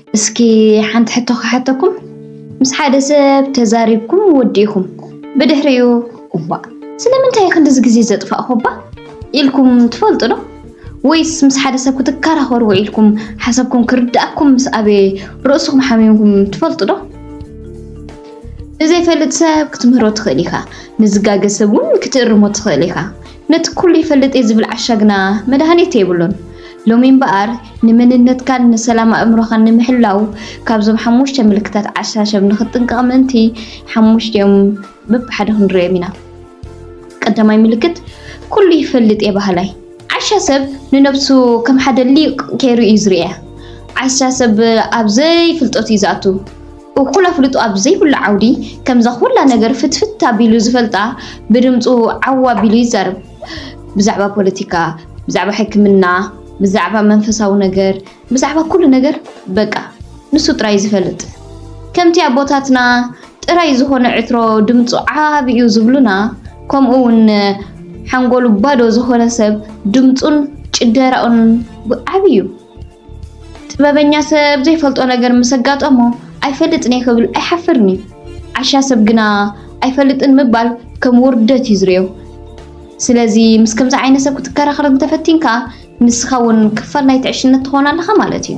እስኪ ሓንቲ ሕቶ ክሓተኩም። ምስ ሓደ ሰብ ተዛሪብኩም ወዲእኹም፣ ብድሕሪኡ እዋእ፣ ስለምንታይ ክንድዚ ግዜ ዘጥፋእኹ እባ ኢልኩም ትፈልጡ ዶ? ወይስ ምስ ሓደ ሰብ ክትከራኸሩ ውዒልኩም ሓሳብኩም ክርድኣኩም ምስ ኣበየ ርእስኹም ሓሚምኩም ትፈልጡ ዶ? ንዘይፈልጥ ሰብ ክትምህሮ ትኽእል ኢኻ፣ ንዝጋገ ሰብ እውን ክትእርሞ ትኽእል ኢኻ። ነቲ ኩሉ ይፈልጥ እየ ዝብል ዓሻ ግና መድሃኒት የብሉን። ሎሚ እምበኣር ንመንነትካን ንሰላም ኣእምሮኻን ንምሕላው ካብዞም ሓሙሽተ ምልክታት ዓሻ ሰብ ንኽትጥንቀቕ ምእንቲ ሓሙሽቲኦም በብሓደ ክንሪኦም ኢና። ቀዳማይ ምልክት፣ ኩሉ ይፈልጥ እየ በሃላይ። ዓሻ ሰብ ንነብሱ ከም ሓደ ሊቅ ገይሩ እዩ ዝርእያ። ዓሻ ሰብ ኣብ ዘይፍልጠቱ እዩ ዝኣቱ። እኹል ኣፍልጦ ኣብ ዘይብሉ ዓውዲ ከምዛ ኩላ ነገር ፍትፍት ኣቢሉ ዝፈልጣ ብድምፁ ዓው ኣቢሉ ይዛረብ። ብዛዕባ ፖለቲካ፣ ብዛዕባ ሕክምና፣ ብዛዕባ መንፈሳዊ ነገር፣ ብዛዕባ ኩሉ ነገር በቃ ንሱ ጥራይ ዝፈልጥ። ከምቲ ኣቦታትና ጥራይ ዝኾነ ዕትሮ ድምፁ ዓቢ እዩ ዝብሉና፣ ከምኡ እውን ሓንጎሉ ባዶ ዝኾነ ሰብ ድምፁን ጭደራኡን ዓቢ እዩ። ጥበበኛ ሰብ ዘይፈልጦ ነገር ምስ ኣጋጠሞ ኣይፈልጥን እየ ክብል ኣይሓፍርን እዩ። ዓሻ ሰብ ግና ኣይፈልጥን ምባል ከም ውርደት እዩ ዝርእዮ። ስለዚ ምስ ከምዚ ዓይነት ሰብ ክትከራኸር እንተፈቲንካ ንስኻ እውን ክፋል ናይቲ ዕሽነት ትኾን ኣለኻ ማለት እዩ።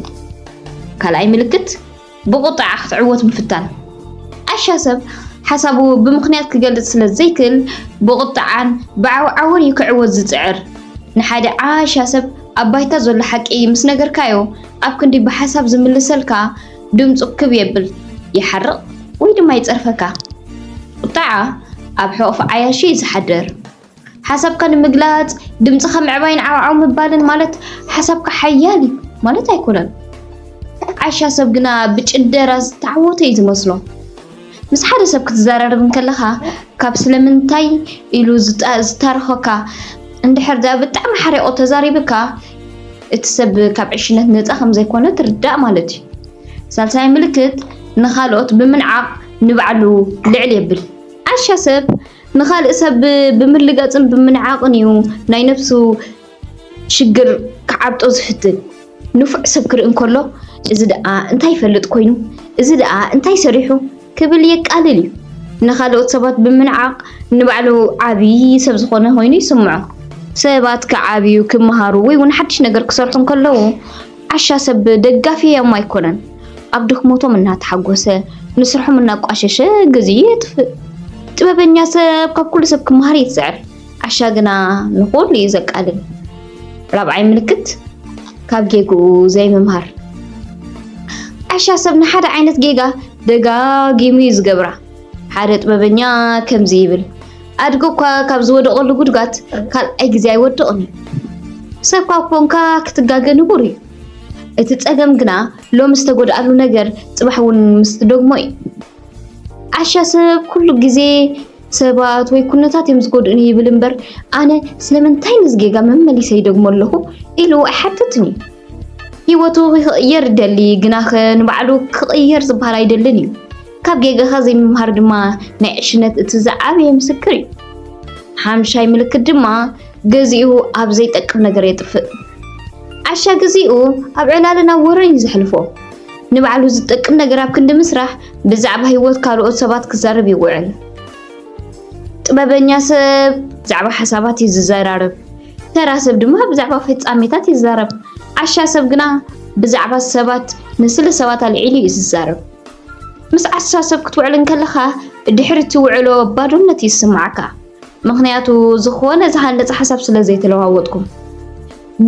ካልኣይ ምልክት ብቑጥዓ ክትዕወት ምፍታን። ዓሻ ሰብ ሓሳቡ ብምኽንያት ክገልጽ ስለ ዘይክእል ብቑጥዓን ብዓውዓውን እዩ ክዕወት ዝጽዕር። ንሓደ ዓሻ ሰብ ኣብ ባይታ ዘሎ ሓቂ ምስ ነገርካዮ ኣብ ክንዲ ብሓሳብ ዝምልሰልካ ድምፁ ክብ የብል፣ ይሓርቕ ወይ ድማ ይጸርፈካ። ቁጥዓ ኣብ ሕቑፍ ዓያሹ እዩ ዝሓድር። ሓሳብካ ንምግላጽ ድምጽኻ ምዕባይን ዓውዓው ምባልን ማለት ሓሳብካ ሓያል እዩ ማለት ኣይኮነን። ዓሻ ሰብ ግና ብጭደራ ዝተዓወተ እዩ ዝመስሎ። ምስ ሓደ ሰብ ክትዘራረብ እንከለኻ ካብ ስለምንታይ ኢሉ ዝጣ- ዝታርኸካ እንድሕር ደኣ ብጣዕሚ ሓሪቑ ተዛሪብካ እቲ ሰብ ካብ ዕሽነት ነፃ ከም ዘይኮነ ትርዳእ ማለት እዩ። ሳልሳይ ምልክት ንኻልኦት ብምንዓቕ ንባዕሉ ልዕል የብል። ዓሻ ሰብ ንኻልእ ሰብ ብምልጋፅን ብምንዓቕን እዩ ናይ ነብሱ ሽግር ክዓብጦ ዝፍትን። ንፉዕ ሰብ ክርኢ እንከሎ እዚ ደኣ እንታይ ይፈልጥ ኮይኑ፣ እዚ ደኣ እንታይ ሰሪሑ ክብል የቃልል እዩ። ንኻልኦት ሰባት ብምንዓቕ ንባዕሉ ዓብዪ ሰብ ዝኾነ ኮይኑ ይስምዖ። ሰባት ክዓብዩ፣ ክመሃሩ ወይ እውን ሓድሽ ነገር ክሰርሑ እንከለዉ ዓሻ ሰብ ደጋፊ እዮም ኣይኮነን። ኣብ ድኽመቶም እናተሓጎሰ ንስርሖም እናቋሸሸ ግዜ የጥፍእ። ጥበበኛ ሰብ ካብ ኩሉ ሰብ ክመሃር እዩ ዝፅዕር። ዓሻ ግና ንኹሉ እዩ ዘቃልል። ራብዓይ ምልክት ካብ ጌግኡ ዘይምምሃር። ዓሻ ሰብ ንሓደ ዓይነት ጌጋ ደጋጊሙ እዩ ዝገብራ። ሓደ ጥበበኛ ከምዚ ይብል፣ ኣድጊ እኳ ካብ ዝወደቐሉ ጉድጓድ ካልኣይ ግዜ ኣይወድቕን እዩ። ሰብ ካብ ኮንካ ክትጋገ ንቡር እዩ። እቲ ጸገም ግና ሎሚ ዝተጎድኣሉ ነገር ጽባሕ እውን ምስ ትደግሞ እዩ። ዓሻ ሰብ ኩሉ ግዜ ሰባት ወይ ኩነታት እዮም ዝጎድኡኒ ይብል እምበር ኣነ ስለምንታይ ነዚ ጌጋ መመሊሰ ይደግሞ ኣለኹ ኢሉ ኣይሓትትን እዩ። ህይወቱ ክቕየር ይደሊ፣ ግናኸ ንባዕሉ ክቕየር ዝበሃል ኣይደልን እዩ። ካብ ጌጋኻ ዘይምምሃር ድማ ናይ ዕሽነት እቲ ዝዓበየ ምስክር እዩ። ሓምሻይ ምልክት ድማ ገዚኡ ኣብ ዘይጠቅም ነገር የጥፍእ። ዓሻ ግዚኡ ኣብ ዕላልን ኣብ ወረን እዩ ዘሕልፎ። ንባዕሉ ዝጠቅም ነገር ኣብ ክንዲ ምስራሕ ብዛዕባ ህይወት ካልኦት ሰባት ክዛረብ ይውዕል። ጥበበኛ ሰብ ብዛዕባ ሓሳባት እዩ ዝዘራረብ። ተራ ሰብ ድማ ብዛዕባ ፍጻሜታት ይዛረብ። ዓሻ ሰብ ግና ብዛዕባ ሰባት ንስለ ሰባት ኣልዒሉ እዩ ዝዛረብ። ምስ ዓሻ ሰብ ክትውዕል እንከለኻ ድሕሪ እቲ ውዕሎ ባዶነት ይስምዓካ። ምኽንያቱ ዝኾነ ዝሃነጸ ሓሳብ ስለ ዘይተለዋወጥኩም።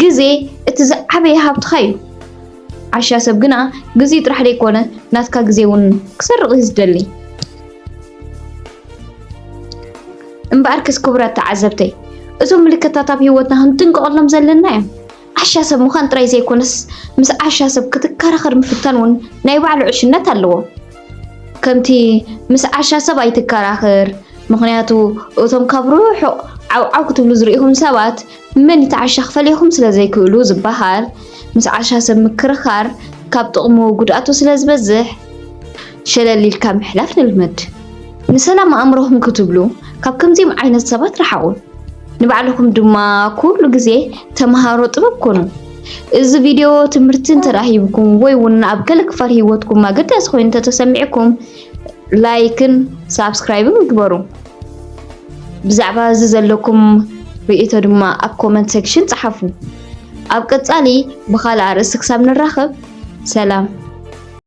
ግዜ እቲ ዝዓበየ ሃብትኻ እዩ። ዓሻ ሰብ ግና ግዜ ጥራሕ ዘይኮነ ናትካ ግዜ እውን ክሰርቕ እዩ ዝደሊ። እምበኣርከስ ክቡራት ተዓዘብተይ፣ እዞም ምልክታት ኣብ ህይወትና ክንጥንቀቐሎም ዘለና እዮም። ዓሻ ሰብ ምዃን ጥራይ ዘይኮነስ ምስ ዓሻ ሰብ ክትከራኸር ምፍታን እውን ናይ ባዕሉ ዕሽነት ኣለዎ። ከምቲ ምስ ዓሻ ሰብ ኣይትከራኸር፣ ምኽንያቱ እቶም ካብ ርሑቕ ዓውዓው ክትብሉ ዝርእኹም ሰባት መን እቲ ዓሻ ክፈልየኹም ስለ ዘይክእሉ ዝበሃል፣ ምስ ዓሻ ሰብ ምክርኻር ካብ ጥቕሙ ጉድኣቱ ስለ ዝበዝሕ ሸለል ኢልካ ምሕላፍ ንልመድ። ንሰላም ኣእምሮኹም ክትብሉ ካብ ከምዚኦም ዓይነት ሰባት ርሓቑ። ንባዕልኹም ድማ ኩሉ ግዜ ተምሃሮ ጥበብ ኩኑ። እዚ ቪድዮ ትምህርቲ እንተረኺብኩም ወይ እውን ኣብ ገለ ክፋል ህይወትኩም ኣገዳሲ ኮይኑ እንተተሰሚዕኩም፣ ላይክን ሳብስክራይብን ግበሩ። ብዛዕባ እዚ ዘለኩም ርእይቶ ድማ ኣብ ኮመንት ሴክሽን ጸሓፉ። ኣብ ቀጻሊ ብኻልእ ኣርእስቲ ክሳብ ንራኸብ፣ ሰላም።